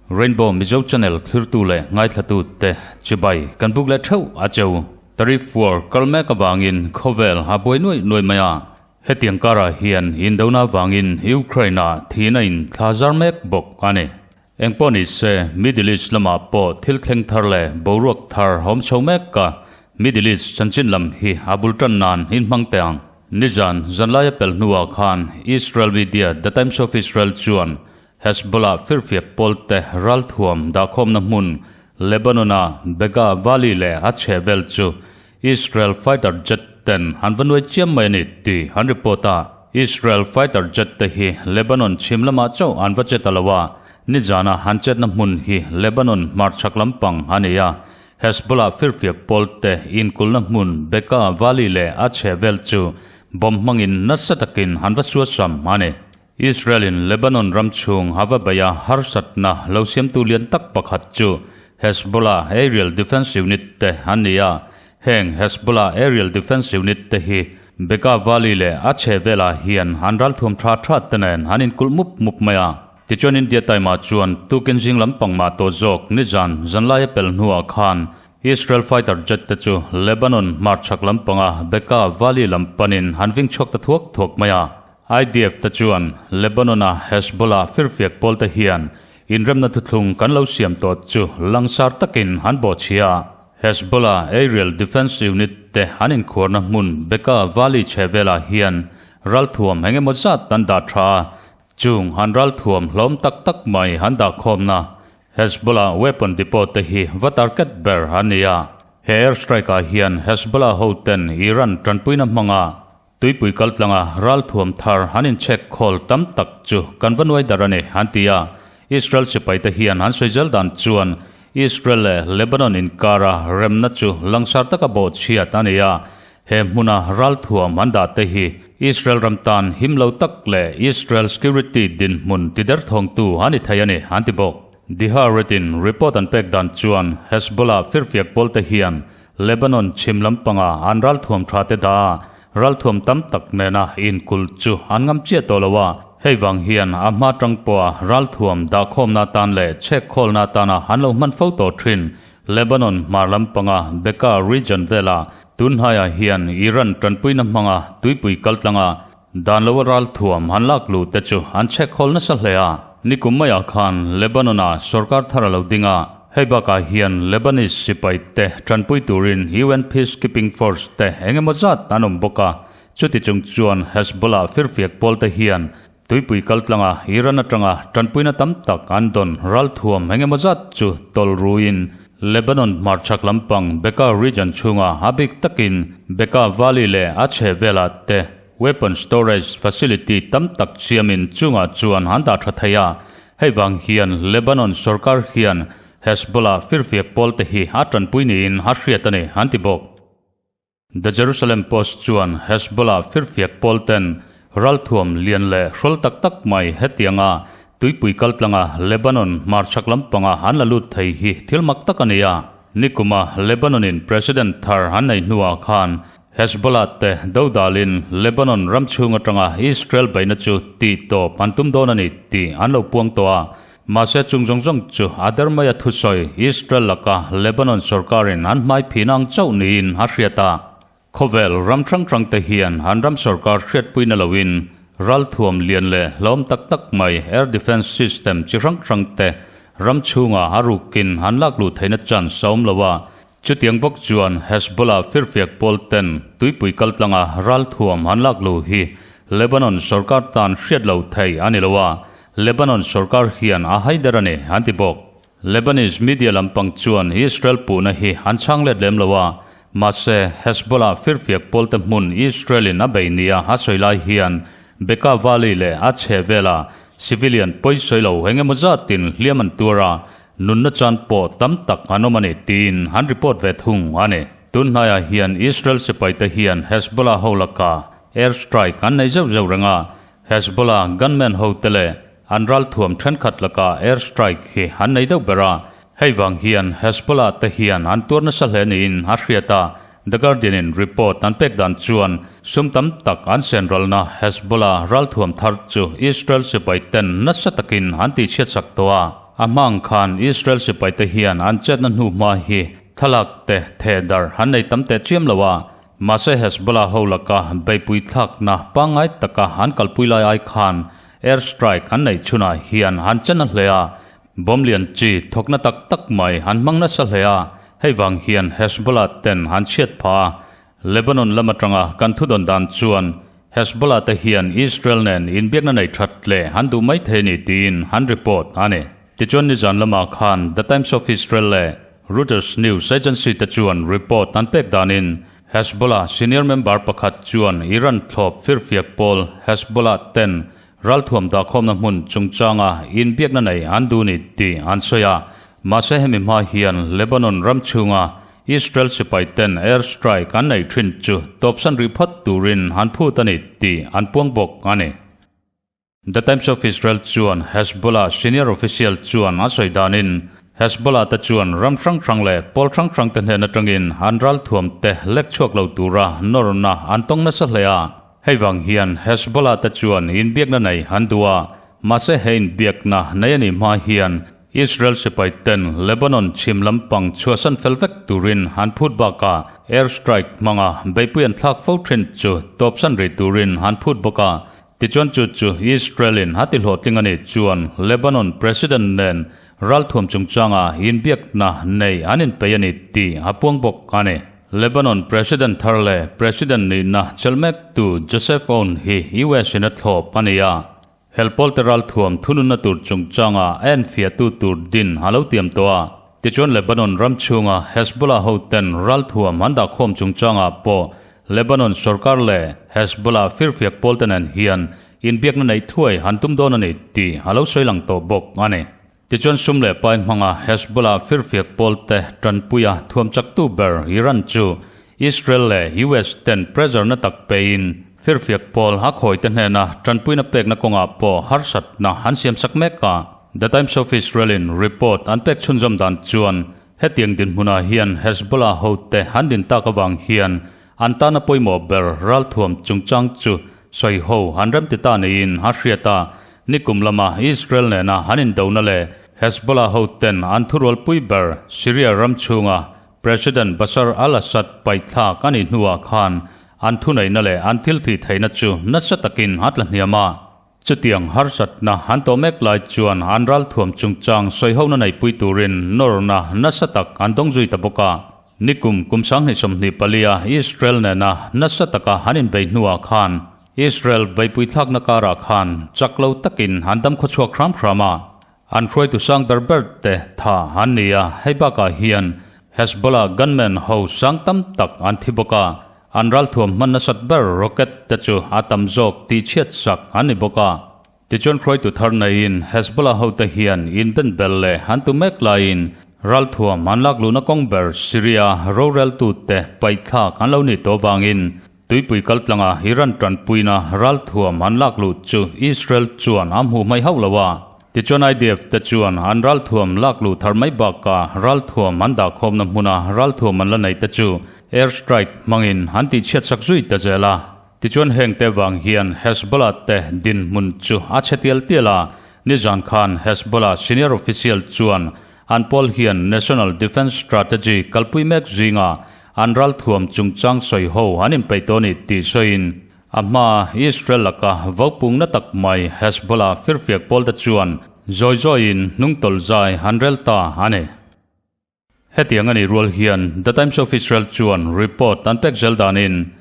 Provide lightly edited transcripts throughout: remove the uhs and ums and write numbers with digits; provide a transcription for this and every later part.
Rainbow Mizo Channel thlirtu leh ngaithlatu te chibai kan buk leh theuh a cheu. Tariff war kal mek avangin khawvel a buai nuaih nuaih mai a. Hetiang karah hian indona avangin Ukraine-ah thihna in thla zar mek bawk a ni. Engpawh ni se, Middle East lamah pawh thil thleng thar leh boruak thar awm chho mek a, Middle East chanchin lam hi a bul tan nan inhmang teh ang. Nizan, zanlaia pel hnuah khan Israel media The Times of Israel chuan Hezbollah firfiak pawlte ralthuam dahkhawmna hmun Lebanon-a Bekaa Valley leh a chhehvel chu Israel fighter jet ten an va nuai chiam mai a ni tih an report a. Israel fighter jet te hi Lebanon chhim lamah chauh an va che ta lo a, nizana an chetna hmun hi Lebanon hmarchhak lampang a ni a. Hezbollah firfiak pawl te inkulhna hmun Bekaa Valley leh a chhehvel chu bomb hmangin nasa takin an va suasam a ni. Israel-in Lebanon ram chhung a va beih a, harsatna lo siamtu lian tak pakhat chu Hezbollah Aerial Defence Unit te an ni a. Heng Hezbollah Aerial Defence Unit te hi Bekaa Valley leh a chhehvelah hian an ralthuam tha tha te nen an inkulh mup mup mai a. Tichuan India Time ah chuan tukin zing lampang mah tawh zawk nizan zanlaia pel hnuah khan Israel fighter jet te chu Lebanon hmarchhak lampanga Bekaa Valley lam panin an ving chhuak ta thuak thuak mai a. IDF te chuan Lebanon-a Hezbollah firfiak pawlte hian inremna thuthlung kan lo siam tawh chu langsar takin an bawhchhia a. Hezbollah Aerial Defence Unit te an inkhuarna hmun Bekaa Valley chhehvelah hian ralthuam eng emaw zat an dah tha a, chung an ralthuam hlawm tak tak mai an dahkhawmna Hezbollah weapon depot te hi va target ber an ni a. He airstrike ah hian Hezbollah hoten Iran tanpuina hmanga Tuipui kaltlanga ralthuam thar an inchhek khawl tam tak chu kan va nuai dar a ni, an ti a. Israel sipaite hian an sawi zel dan chuan Israel leh Lebanon inkara remna chu langsar taka bawhchhiat a ni a. He hmuna ralthuam an dahte hi Israel ram tan him lo tak leh Israel security dinhmun tiderthawngtu a ni thei a ni, an ti bawk. The Haaretz-in report an pek dan chuan Hezbollah firfiak pawlte hian Lebanon chhim lampanga an ralthuam tha te dah a, ralthuam tam tak nena inkulh chu an ngam chiah tawh lo a, hei vang hian a hma tang pawha ralthuam dahkhawmna atan leh chhekkhawlna atana an lo hman fo tawh thin Lebanon hmar lampanga Bekaa region vela tunhnaiah hian Iran tanpuina hmanga tuipui kaltlanga dan loa ralthuam an lak luh te chu an chhekhawl nasa hle a. Nikum maiah khan Lebanon-ah sorkar thar a lo ding a, hei bakah hian Lebanese sipai te tanpui turin UN Peacekeeping Force te eng emaw zat an awm bawk a, chuti chung chuan Hezbollah firfiak pawl te hian tuipui kaltlanga Iran atanga tanpuina tam tak an dawn ralthuam eng emaw zat chu tawlh ruin Lebanon hmarchhak lampang Bekaa region chhunga a bik takin Bekaa Valley leh a chhehvelah te weapon storage facility tam tak siamin chungah chuan an dah tha thei a. Hei vang hian Lebanon sorkar hian Hezbollah firfiak pawlte hi a tanpui niin a hriat a ni, an ti bawk. The Jerusalem Post chuan Hezbollah firfiak pawlten ralthuam lian leh hrawl tak tak mai hetianga tuipui kaltlanga Lebanon hmarchhak lampanga an la lut thei hi thil mak tak a ni a. Nikuma Lebanon-in President thar an nei hnuah khan Hezbollah te dodalin Lebanon ram chhung atanga Israel beihna chu tih tawp an tum dawn a ni tih an lo puang tawh a. Mahse chung zawng zawng chu a der maia thusawi Israel laka Lebanon sorkarin an hmai phin ang chauh niin a hriat a. Khawvel ram hrang hrang te hian an ram sorkar hriatpuina loin ralthuam lian leh hlawm tak tak mai air defence system chi hrang hrang te ram chhungah a rukin an lak luh theihna chance a awm lo a. Chutiang bawk chuan Hezbollah firfiak pawl ten tuipui kaltlanga ralthuam an lak luh hi Lebanon sorkar tan hriat lo thei a ni lo a, Lebanon sorkar hian a haider a ni, an ti bawk. Lebanese media lampang chuan Israel puhna hi an chhang let lem lo a, mahse Hezbollah firfiak pawlte hmun Israel-in a bei nia a sawi lai hian Bekaa Valley leh a chhehvela civilian pawisawi lo eng emaw zatin hliam an tuar a, nunna chan pawh tam tak an awm a ni tiin an report ve thung a ni. Tun hnaiah hian Israel sipaite hian Hezbollah ho lakah air strike an nei zeuh zeuh reng a, Hezbollah gunman hote leh an ralthuam thenkhat lakah air strike hi an nei deuh ber a. Hei vang hian Hezbollah te hian an tuar nasa hle niin a hriat a, The Guardian in report an pek dan chuan sum tam tak an sen ralna Hezbollah ralthuam thar chu Israel sipai ten nasa takin an tihchhiatsak tawh a. A hma ang khan Israel sipai te hian an chetna hnu hma hi thlalak te theh darh an nei tam teh chiam lo a, mahse Hezbollah ho laka beihpui thlakna pangngai taka an kalpui lai ai khan air strike an neih chhunah hian an che na hle a, Bomb lian chi thawkna tak tak mai an hmang nasa hle a, hei vang hian Hezbollah ten an chhiat phah a. Lebanon lam atanga kan thudawn dan chuan Hezbollah te hian Israel nen inbiakna nei that leh an duh mai thei ni tiin an report a ni. Tichuan nizan lamah khan The Times of Israel leh Reuters news agency te chuan report an pek danin Hezbollah senior member pakhat chuan Iran thlawp firfiak pawl Hezbollah ten Ralthuam dahkhawmna hmun chungchanga inbiakna nei an duh ni tih an sawi a, mahse hemi hma hian Lebanon ram chhunga Israel sipai ten air strike an neih thin chu tawpsan rih phawt turin an phut a ni tih an puang bawk a ni. The Times of Israel chuan Hezbollah senior official chuan a sawi danin Hezbollah te chuan ram hrang hrang leh pawl hrang hrang te hnen atangin an ralthuam te lek chhuak lo tura nawrna an tawng nasa hle a. Hei vang hian Hezbollah te chuan inbiakna nei an duh a, mahse he inbiakna nei a nih hma hian Israel sipai ten Lebanon chhim lampang chhuahsan fel vek turin an phut bakah air strike hmanga beihpui an thlak fo thin chu tawpsan rih turin an phut bawk a. Tichuan chu chu Israel in a ti hlawhtling a nih chuan Lebanon President nen ralthuam chungchanga inbiakna nei an inpeih a ni tih a puang bawk a ni. Lebanon President thar leh President nihna chelh mektu Joseph Aoun hi US in a thlawp a ni a. Helpawlte ralthuam thununna tur chungchanga a enfiahtu tur din a lo tiam tawh a. Tichuan Lebanon ram chhunga Hezbollah hoten ralthuam an dahkhawm chungchangah pawh Lebanon sorkar leh Hezbollah firfiak pawlte nen hian inbiakna neih thuai an tum dawn a ni tih a lo sawi lang tawh bawk a ni. Tichuan sum leh pai hmanga Hezbollah firfiak pawlte tanpuia thuam chaktu ber Iran chu Israel leh US ten pressure na tak peiin firfiak pawl a khawite hnena tanpuina pekna kawngah pawh harsatna an siamsak mek a. The Times of Israel in report an pek chhunzawm dan chuan hetiang dinhmunah hian Hezbollah hote an din tak avang hian an tana pawimawh ber ralthuam chungchang chu sawiho an remti ta niin a hriat a. Nikum lama Israel nena an indona leh Hezbollah hoten an thurualpui ber Syria ram chhunga President Bashar al-Assad paihthlak a nih hnuah khan an thuneihna leh an thil thih theihna chu nasa takin a tla hniam a. Chutiang harsatna an tawh mek lai chuan an ralthuam chungchang sawihona neihpui turin nawrna nasa tak an dawng zui ta bawk a. Nikum kum 2024 a Israel nena nasa taka an inbeih hnuah khan Israel beihpui thlakna karah khan chak lo takin an dam khawchhuak hram hram a, an hruaitu sang ber ber te tha an ni a, hei bakah hian Hezbollah gunmen ho sang tam tak an thi bawk a, an ralthuam hman nasat ber rocket te chu a tam zawk tihchhiat sak an ni bawk a. Tichuan hruaitu thar neiin Hezbollah hote hian inben bel leh an tu mek laiin ralthuam an lak luhna kawng ber Syria roreltute paihthlak an lo nih tawh vangin Tuipui kaltlanga Iran tanpuina ralthuam an lak luh chu Israel chuan a hmuh hmaih hauh lo a. Tichuan IDF te chuan an ralthuam lak luh thar mai bakah ralthuam an dahkhawmna hmuna ralthuam an la nei te chu air strike hmangin an tihchhiatsak zui ta zel a. Tichuan heng te vang hian Hezbollah te dinhmun chu a chhe tial tial a. Nizan khan Hezbollah senior official chuan an pawl hian National Defence Strategy kalpui mek zinga An ralthuam chungchang sawi ho an inpeih tawh a ni tih sawiin a hmaa Israel laka vopungna tak mai Hezbollah firfiak pawlte chuan zawi zawiin hnungtawlh zai an rel ta a ni. Hetiang a nih rual hian The Times of Israel chuan report an pek zel danin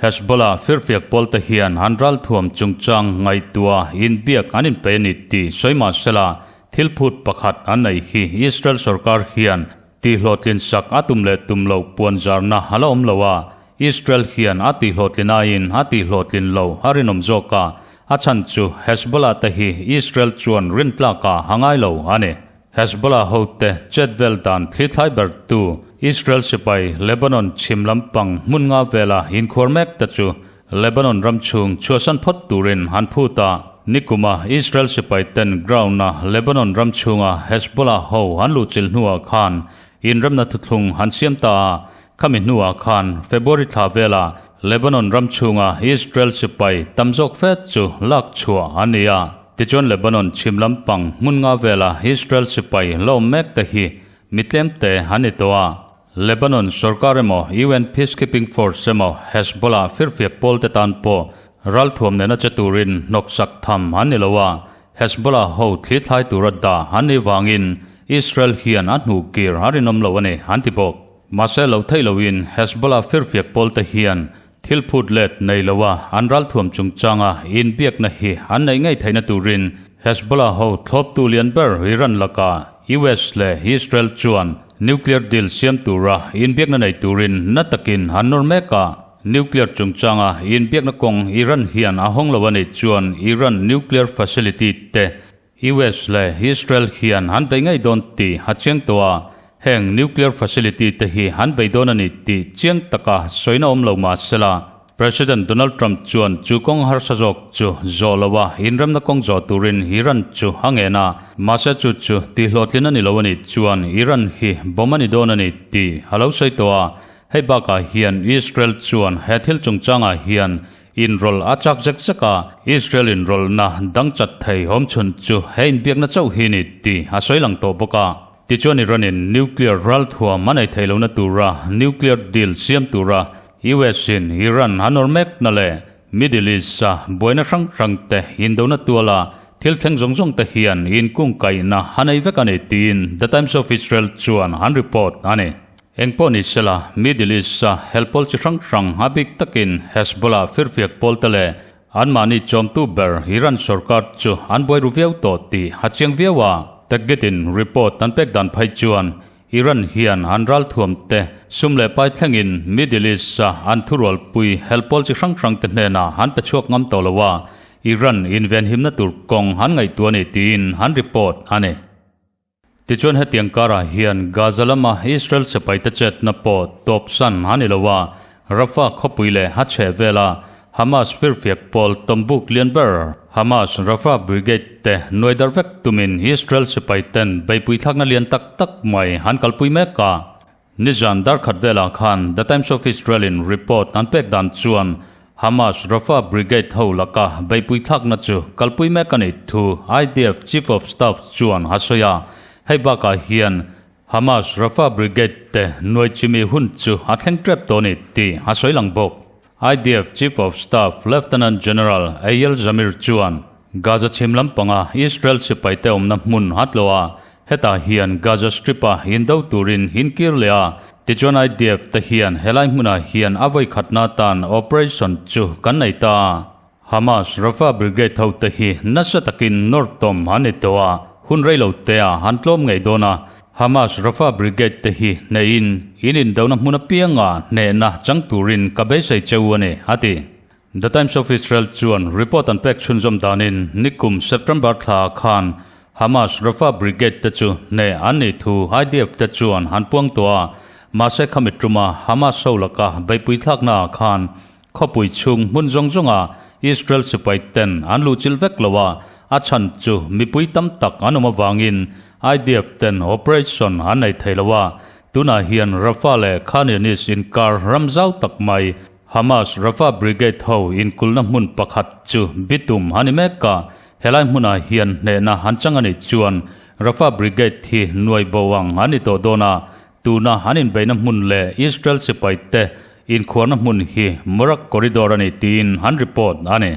Hezbollah firfiak pawlte hian an ralthuam chungchang ngaihtuah inbiak an inpeih a ni tih sawi mah sela thil phut pakhat an neih hi Israel sorkar hian Tihhlawhtlin sak a tum leh tum loh puan zarna a la awm lo a, Israel hian a tihhlawhtlin aiin a tihhlawhtlin lo a rinawm zawk a, a chhan chu Hezbollah te hi Israel chuan rintlakah a ngai lo a ni. Hezbollah hote chet vel dan thlithlai ber tu Israel sipai Lebanon chhim lampang hmun nga vela inkhuar mek te chu Lebanon ram chhung chhuahsan phawt turin an phut a. Nikuma Israel sipai ten ground-a Lebanon ram chhunga Hezbollah ho an luhchilh hnuah khan inremna thuthlung an siam ta a, khami hnuah khan February thla velah Lebanon ram chhunga Israel sipai tam zawk fe chu lak chhuah an ni a. Tichuan Lebanon chhim lampang hmun nga vela Israel sipai la awm mek te hi mi tlem te an ni tawh a. Lebanon sorkar emaw UN Peacekeeping Force emaw Hezbollah firfiak pawl te tan pawh ralthuam nena che turin hnawksak tham an ni lo a, Hezbollah ho thli thlai tura dah an nih vangin Israel hian a hnuh kir a rinawm lo a ni an ti bawk. Mahse lo theih loin Hezbollah firfiak pawl te hian Thil phut let nei loa an ralthuam chungchanga inbiakna hi an neih ngei theihna turin Hezbollah ho thlawptu lian ber Iran lakah US leh Israel chuan nuclear deal siam tura inbiakna nei turin na takin an nawr mek a. Nuclear chungchanga inbiakna kawng Iran hian a hawng lo a nih chuan Iran nuclear facility te US leh Israel hian an bei ngei dawn tih a chiang tawh a, heng nuclear facility te hi an bei dawn a ni tih chiang taka sawina awm lo mah sela, President Donald Trump chuan chu kawng harsa zawk chu zawh lo a, inremna kawng zawh turin Iran chu a ngen a, mahse chu chu tihhlawhtlin a ni lo a nih chuan Iran hi bomb a ni dawn a ni tih a lo sawi tawh a, hei bakah hian Israel chuan he thil chungchangah hian Inrawlh a chak zek zek a, Israel inrawlhna dang chat thei awm chhun chu he inbiakna chauh hi ni tih a sawi lang tawh bawk a. Tichuan Iran-in nuclear ralthuam a nei thei lohna tura nuclear deal siam tura US-in Iran a nawr mekna leh Middle East-a buaina hrang hrang te indona tuala thil thleng zawng zawng te hian inkungkaihna a nei vek a ni tiin The Times of Israel chuan an report a ni. Engpawh ni sela, Middle East-a hel pawl chi hrang hrang a bik takin Hezbollah firfiak pawlte leh anmahni chawmtu ber Iran sorkar chu an buai ru viau tawh tih a chiang viau a. Taggetin report an pek dan phei chuan Iran hian an ralthuam te sum leh pai thlengin Middle East-a an thurualpui hel pawl chi hrang hrang te hnenah an pe chhuak ngam tawh lo a, Iran invenhimna tur kawng an ngaihtuah a ni tiin an report a ni. Tichuan hetiang karah hian Gaza lama Israel sipaite chetna pawh tawpsan a ni lo a, Rafah khawpui leh a chheh vela Hamas firfiak pawl tawmbuk lian ber Hamas Rafah Brigade te nuai darh vek tumin Israel sipaiten beihpui thlakna lian tak tak mai an kalpui mek a. Nizan darkhat velah khan The Times of Israel-in report an pek dan chuan Hamas Rafah Brigade ho laka beihpui thlakna chu kalpui mek a nih thu IDF Chief of Staff chuan a sawi a. Hei bakah hian Hamas Rafah Brigade te nuai chimi hun chu a thleng tep tawh a ni tih a sawi lang bawk. IDF Chief of Staff Lieutenant General Eyal Zamir chuan Gaza chhim lampanga Israel sipaite awmna hmun a tlawh a, hetah hian Gaza Strip-a indo turin in kir leh a, tichuan IDF te hian helai hmunah hian a vawikhatna atan operation chu kan nei ta a. Hamas Rafah Brigade hote hi nasa takin nawr tawm an ni tawh a, hun rei lo teah an tlawm ngei dawn a. Hamas Rafah Brigade te hi hnehin in indona hmun apianga hnehna chang turin ka beisei cheu a ni, a ti. The Times of Israel chuan report an pek chhunzawm danin nikum September thla khan Hamas Rafah Brigade te chu hneh an nih thu IDF te chuan an puang tawh a, mahse khami tuma Hamas ho laka beihpui thlaknaah khan Khawpui chhung hmun zawng zawnga Israel sipai ten an luhchilh vek lo a, a chhan chu mipui tam tak an awm avangin IDF ten operation an nei thei lo a. Tunah hian Rafah leh Khan Younis inkar ram zau tak mai Hamas Rafah Brigade ho inkulhna hmun pakhat chu bitum a ni mek a, helai hmunah hian hnehna an chang a nih chuan Rafah Brigade hi nuai bo ang a ni tawh dawn a, Tuna an inbeihna hmun leh Israel sipaite inkhuarna hmun hi Morag Corridor a ni tiin an report a ni.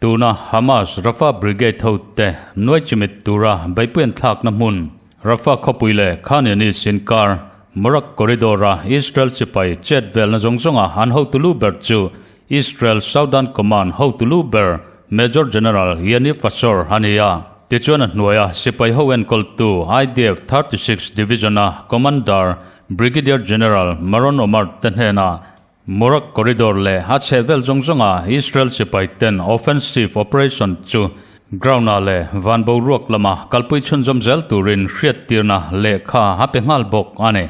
Tuna Hamas Rafah Brigade hote nuai chimit tura beihpui an thlakna hmun Rafah khawpui leh Khan Younis inkar Morag Corridor-a Israel sipai chet velna zawng zawnga an hotu lu ber chu Israel Southern Command hotu lu ber Major General Yaniv Asor a ni a. Tichuan a hnuaia sipai ho enkawltu IDF 36 Division-a Commander Brigadier General Maron Omar te hnenah Morag Corridor leh a chhehvel zawng zawnga Israel sipai ten offensive operation chu ground-ah leh van boruak lama kalpui chhunzawm zel turin hriattirna lehkha a pe nghal bawk a ni.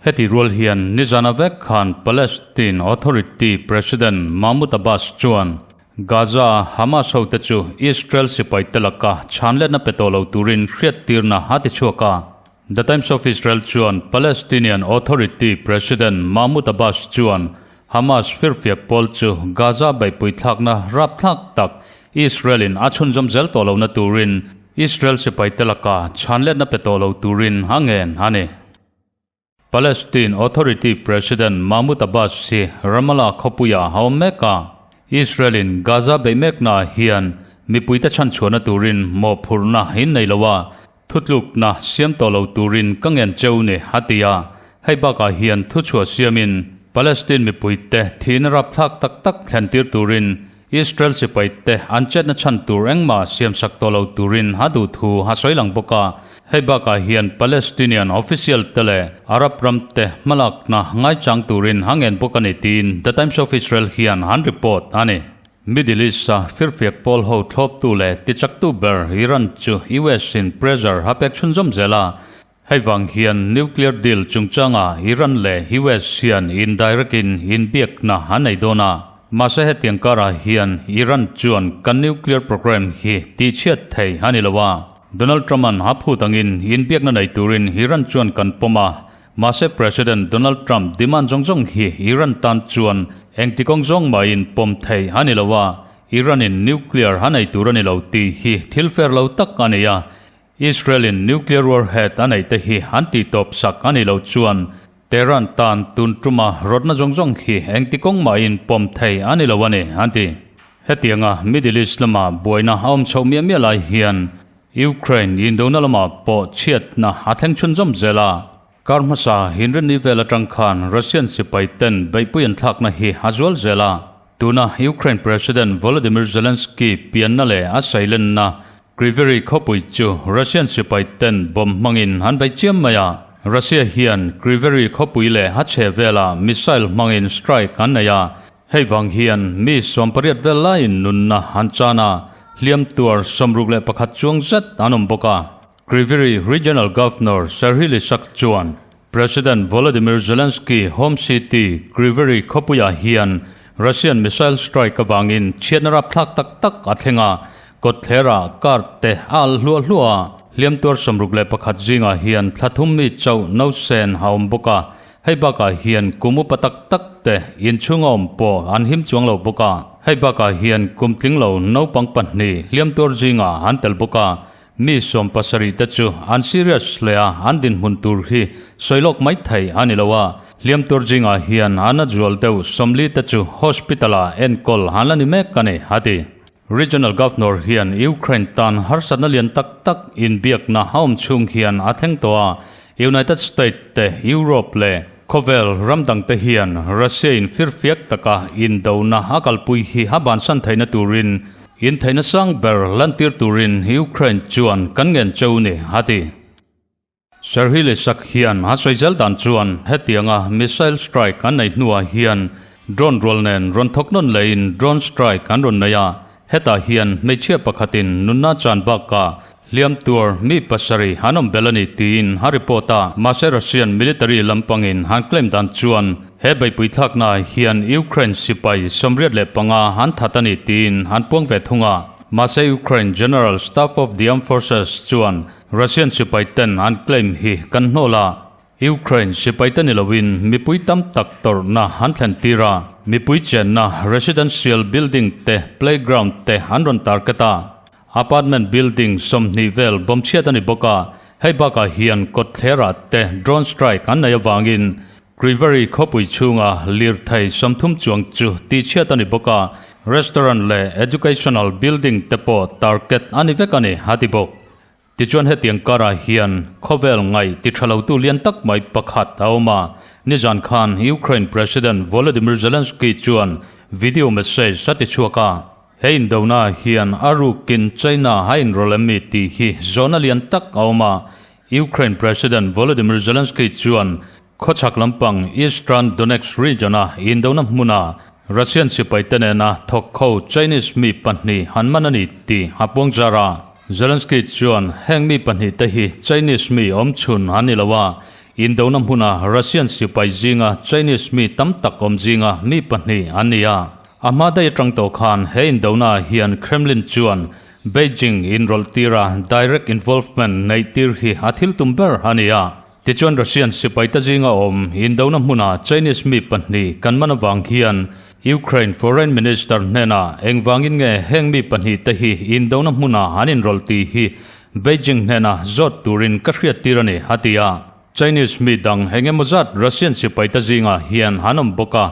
Heti rual hian nizana vek khan Palestine Authority President Mahmoud Abbas chuan Gaza-a Hamas hote chu Israel sipaite laka chhanletna pe tawh lo turin hriattirna a ti chhuak a. The Times of Israel chuan Palestinian Authority President Mahmoud Abbas chuan Hamas firfiak pawl chu Gaza beihpui thlakna rapthlak tak Israel-in a chhunzawm zel tawh lohna turin Israel sipaite laka chhanletna pe tawh lo turin a ngen a ni. Palestine Authority President Mahmoud Abbas hi Ramallah khawpuiah a awm mek a, Israel-in Gaza beih meknaah hian mipuite chhanchhuahna turin mawhphurhna in nei lo a, thutlukna siam tawh lo turin ka ngen cheu ni, a ti a. Hei bakah hian thuchhuah siamin Palestine mipuite thihna rapthlak tak tak thlentir turin Israel sipaite an chetna chhan tur engmah siamsak tawh lo turin a duh thu a sawi lang bawk a. Hei bakah hian Palestinian official te leh Arab ram te hmalakna ngaichang turin a ngen bawk a ni tiin The Times of Israel hian an report a ni. Middle East-a firfiak pawl ho thlawptu leh tichaktu ber Iran chu US-in pressure a pek chhunzawm zel a. Hei vang hian nuclear deal chungchanga Iran leh US hian indirect in inbiakna an nei dawn a. Mahse hetiang karah hian Iran chuan kan nuclear program hi tihchhiat thei a ni lo a. Donald Trump-a'n a phut angin inbiakna nei turin Iran chuan kan pawm a. Mahse President Donald Trump demand zawng zawng hi Iran tan chuan engti kawng zawng mahin pawm thei a ni lo a. Iran-in nuclear a nei tur a ni lo tih hi thil fair lo tak a ni a. Israel-in nuclear warhead a neih te hi an tihtawp sak a nih loh chuan Tehran tan tun tuma rawtna zawng zawng khi engti kawng mahin pawm thei a ni lo a ni, an ti. Hetianga Middle East lama buaina a awm chhoh miah miah lai hian Ukraine indona lamah pawh chhiatna a thleng chhunzawm zel a. Kar hmasa Hinrinni vel atang khan Russian sipai ten beihpui an thlakna hi a zual zel a. Tuna Ukraine President Volodymyr Zelensky pianna leh a sailenna Kryvyi khawpui chu Russian sipai ten bomb hmangin an bei chiam mai a. Russia hian Kryvyi khawpui leh a chhe velah missile hmangin strike an nei a. Hei vang hian mi 18 vel laiin nunna an chan a, hliam tuar 61 chuang zet an awm bawk a. Kryvyi Regional Governor Serhiy Lysak chuan President Volodymyr Zelensky home city Kryvyi khawpuiah hian Russian missile strike avangin chhiatna rapthlak tak tak a thleng a, kawtthlerah car te a alh hluah hluah a. Hliam tuar 61 zingah hian thla thum mi chauh nausen a awm bawk a, hei bakah hian kum upa tak tak te inchhunga awm pawh an him chuang lo bawk a. Hei bakah hian kum tling lo naupang pahnih hliam tuar zingah an tel bawk a, Mi 70 te chu an serious hle a, an dinhmun tur hi sawi lawk mai thei a ni lo a. Hliam tur zingah hian an a zual deuh 40 te chu hospital ah enkawl an la ni mek a ni, a ti. Regional Governor hian Ukraine tan harsatna lian tak tak inbiakna a awm chhung hian a thleng tawh a, United State te, Europe leh khawvel ram dang te hian Russia in firfiak taka indona a kalpui hi a bansan theihna turin Intheihna sang ber lantir turin Ukraine chuan kan ngen cheu ni, a ti. Serhiy Lysak hian a sawi zel dan chuan hetianga missile strike an nei hnuah hian drone rual nen rawn thawk nawn lehin drone strike an rawn nei a, hetah hian hmeichhia pakhatin nunna chan bakah hliam tuar mi pasarih an awm bel a ni tiin a report a. Mahse Russian military lampangin an claim dan chuan he beihpui thlaknaah hian Ukraine sipai 85 an that a ni tiin an puang ve thung a. Mahse Ukraine General Staff of the Armed Forces chuan Russian sipai ten an claim hi kan hnawl a, Ukraine sipai te ni loin mipui tam tak tawrhna an thlen tir a, mipui chenna residential building te playground te an rawn target a. Apartment building 20 vel bomb chhiat a ni bawk a, hei bakah hian kawtthlerah te drone strike an nei avangin Kryvyi khawpui chhunga lirthei 30 chuang chu tihchhiat a ni bawk a, restaurant leh educational building te pawh target a ni vek a ni, a ti bawk. Tichuan hetiang karah hian khawvel ngaih ti tha lotu lian tak mai pakhat a awm a, nizan khan Ukraine President Volodymyr Zelensky chuan video message a ti chhuak a, He indona hian a rukin China a inrawlh em mi tih hi zawhna lian tak a awm a, Ukraine President Volodymyr Zelensky chuan khawchhak lampang Eastern Donetsk region-a indona hmuna Russian sipaite nena thawk ho Chinese mi pahnih an man a ni tih a puang zar a. Zelensky chuan heng mi pahnih te hi Chinese mi awmchhun an ni lo a, indona hmuna Russian sipai zinga Chinese mi tam tak awm zinga mi pahnih an ni a. A hma daih atang tawh khan he indona ah hian Kremlin chuan Beijing inrawlh tira direct involvement neih tir hi a thil tum ber a ni a. Tichuan Russian sipaite zinga awm indona hmuna Chinese mi pahnih kan man avang hian Ukraine Foreign Minister hnenah engvangin nge heng mi pahnihte hi indona hmuna an inrawlh tih hi Beijing hnena zawt turin ka hriattir a ni, a ti a. Chinese mi dang eng emaw zat Russian sipaite zingah hian an awm bawk a.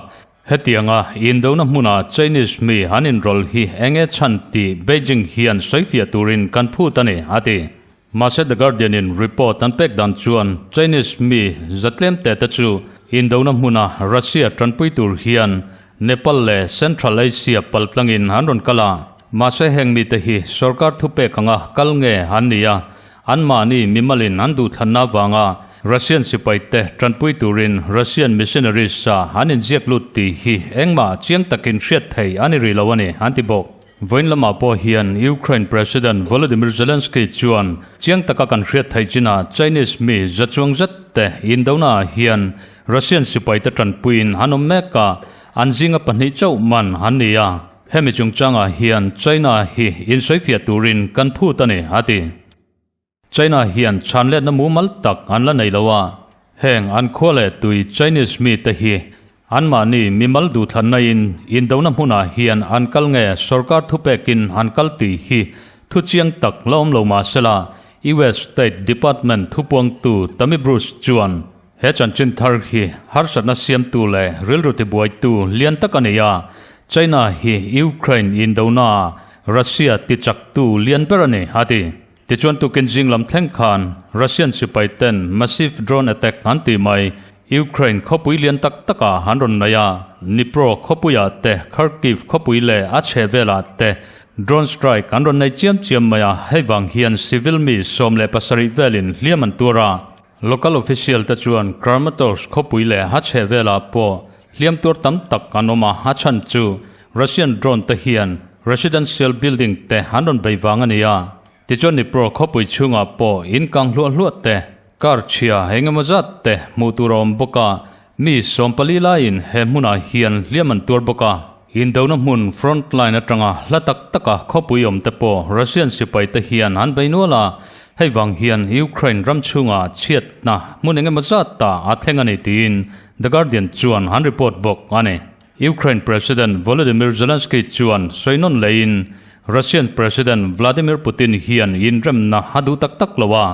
Hetianga indona hmuna Chinese mi an inrawlh hi eng nge chhan tih Beijing hian sawifiah turin kan phut a ni, a ti. Mahse The Guardian in report an pek dan chuan Chinese mi zatlem te te chu indona hmuna Russia tanpui tur hian Nepal leh Central Asia paltlangin an rawn kal a. Mahse heng mite hi sorkar thupek anga kal nge an ni a, anmahni mimalin an duhthlanna avanga Russian sipaite tanpui turin Russian missionaries ah an inziak lut tih hi engmah chiang takin hriat thei a ni rih lo a ni, an ti bawk. Vawiin lamah pawh hian Ukraine President Volodymyr Zelensky chuan chiang taka kan hriat theih chinah Chinese mi za chuang zet te indona ah hian Russian sipaite tanpuiin an awm mek a, an zinga pahnih chauh man an ni a. Hemi chungchangah hian China hi insawifiah turin kan phut a ni, a ti. China hian chhanletna mumal tak an la nei lo a, heng an khua leh tui Chinese mite hi anmahni mimal duhthlanna in indona hmunah hian an kal nge sorkar thupekin an kal tih hi thu chiang tak la awm lo mah sela, US State Department thupuangtu Tammy Bruce chuan he chanchin thar hi harsatna siamtu leh rilru tibuaitu lian tak a ni a, China hi Ukraine indonaah Russia tichaktu lian ber a ni, a ti. Tichuan tukin zing lam thleng khan Russian sipai ten massive drone attack an tih mai Ukraine khawpui lian tak takah an rawn nei a, Dnipro khawpuiah te, Kharkiv khawpui leh a chhe velah te drone strike an rawn nei chiam chiam mai a, hei vang hian civil mi 17 velin hliam an tuar a. Local official te chuan Kramatorsk khawpui leh a chhe velah pawh hliam tuar tam tak an awm a, a chhan chu Russian drone te hian residential building te an rawn bei vang a ni a. Tichuan Dnipro khawpui chhungah pawh in kang hluah hluah te, car chhia eng emaw zat te hmuh tur a awm bawk a, mi 14 laiin he hmunah hian hliam an tuar bawk a. Indona hmun front line atanga hla tak taka khawpui awm te pawh Russian sipai te hian an bei nual a, hei vang hian Ukraine ram chhungah chhiatna hmun eng emaw zat ta a thleng a ni tiin The Guardian chuan an report bawk a ni. Ukraine President Volodymyr Zelensky chuan sawi nawn leiin Russian President Vladimir Putin hian inremna a duh tak tak lo a,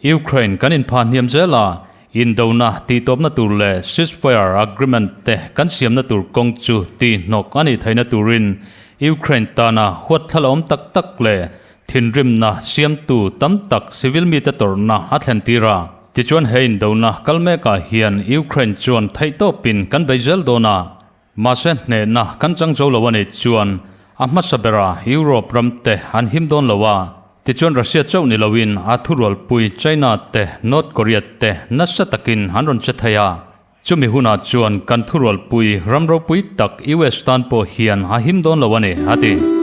Ukraine kan inphah hniam zel a, indona tihtawpna tur leh ceasefire agreement te kan siamna tur kawng chu tihhnawk a nih theihna turin Ukraine tana huatthlala awm tak tak leh thinrimna siamtu tam tak civil mite tawrhna a thlen tir a. Tichuan he indona kal mekah hian Ukraine chuan theihtawpin kan bei zel dawn a, mahse hnehna kan chang zo lo a nih chuan a hmasa bera Europe ram te an him dawn lo a, tichuan Russia chauh ni loin a thurualpui China te North Korea te nasa takin an rawn che thei a, chumi hunah chuan kan thurualpui ram ropui tak US tan pawh hian a him dawn lo a ni, a ti.